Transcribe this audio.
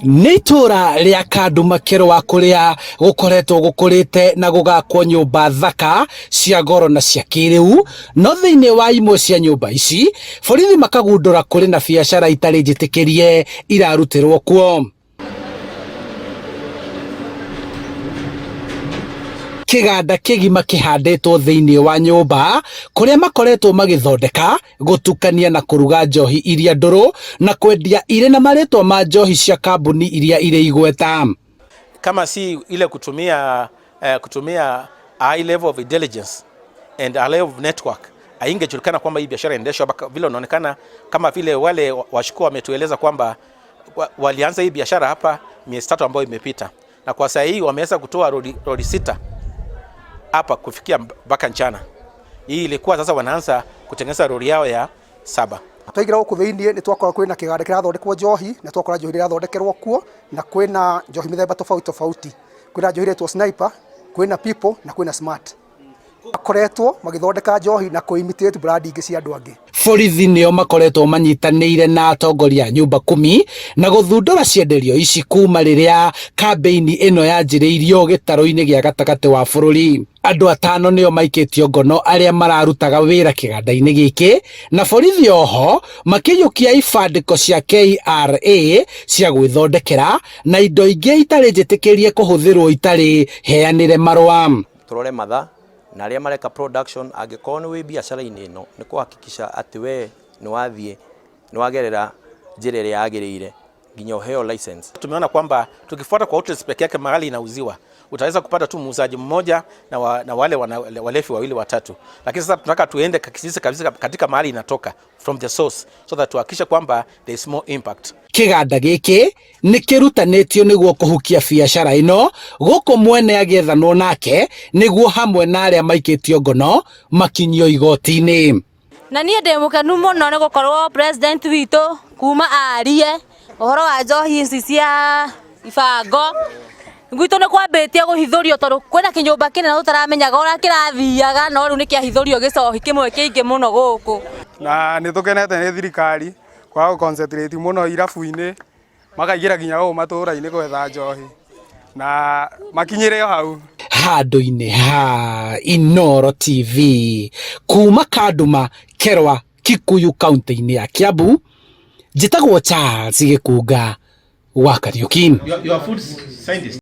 Nĩ itũũra rĩa Kanduma Kĩrwa kũrĩa gũkoretwo gũkũrĩte na gũgakwo nyũmba thaka cia goro na cia kĩrĩu, no thĩinĩ wa imwe cia nyũmba ici borithi makagundũra kũrĩ na biacara itarĩ njĩtĩkĩrie irarutĩrwo kuo. Kĩganda kĩgima kĩhandĩtwo thĩinĩ wa nyũmba kũrĩa makoretwo magĩthondeka, gũtukania na kũruga njohi iria ndũrũ na kwendia irĩ na marĩtwa ma njohi cia kambuni iria irĩ igweta. Kama si ile kutumia high level of intelligence and high level of network, haingejulikana kwamba hii biashara inaendeshwa hapa vile inaonekana. Kama vile wale washukiwa wametueleza kwamba walianza hii biashara hapa miezi 3 ambayo imepita, na kwa sasa hii wameweza kutoa lori 6 hapa kufikia mpaka mchana. Hii ilikuwa sasa wanaanza kutengeneza lori yao ya 7. Twaingĩra gũkũ thĩinĩ nĩ twakora kwĩna kĩganda kĩrathondekwo njohi, na twakora njohi ĩrathondekerwo kuo, na kwĩna njohi mĩthemba tofauti tofauti. Kwĩna njohi ĩretwo Sniper, kwĩna People na kwĩna Smart. Makoretwo magĩthondeka njohi na kũ-imitate brand ingĩ cia andũ angĩ. Borithi nĩo makoretwo manyitanĩire na atongoria a nyumba kumi na gũthundũra cienderio ici kuma rĩrĩa kambĩini ĩno yanjĩrĩirio gĩtarũ-inĩ gĩa gatagatĩ wa bũrũri. Andũ atano nĩo maikĩtio ngono arĩa mararutaga wĩra kĩganda-inĩ gĩkĩ, na borithi oho makĩiyũkia ibandĩko cia KRA cia gwĩthondekera na indo ingĩ itarĩ njĩtĩkĩrie kũhũthĩrwo itarĩ heanĩre marũa. Tũrore mathaa na arĩa mareka production, angĩkorwo nĩ wĩ biacara-inĩ ĩno nĩ kũhakikisha atĩ we nĩ wathiĩ nĩ wagerera njĩra ĩrĩa yagĩrĩire nginya ũheo license. Tumeona kwamba tukifuata kwa outlets peke yake mahali inauziwa, utaweza kupata tu muuzaji mmoja na wale walevi wawili watatu. Lakini sasa tunataka tuende kabisa kabisa katika mahali inatoka from the source, so that tuhakikishe kwamba there is more impact. Kĩganda gĩkĩ nĩ kĩrutanĩtio nĩguo kũhukia biacara ĩno gũkũ mwene agĩethanwo nake nĩguo hamwe na arĩa maikĩtio ngono makinyio igoti-inĩ. Na niĩ ndĩ mũkenu mũno nĩ gũkorwo president witũ kuma arie ũhoro wa njohi ici cia ibango. Gwitũ nĩ kwambĩtie kũhithũrio tondũ kwĩna kĩnyũmba kĩnene tũtaramenyaga ũrĩa kĩrathiaga, no rĩu nĩ kĩahithũrio gĩcohi kĩmwe kĩingĩ mũno gũkũ. Na nĩ tũkenete nĩ thirikari kwaga gũ-concentrate mũno irabu-inĩ, makaingĩra nginya gũkũ matũra-inĩ gwetha njohi na makinyĩre o hau. Handũ-inĩ ha Inooro TV kuma Kanduma Kerwa Kikuyu kaunti-inĩ ya Kiambu, njĩtagwo Charles Gĩkunga wa Kariuki. You are food scientist.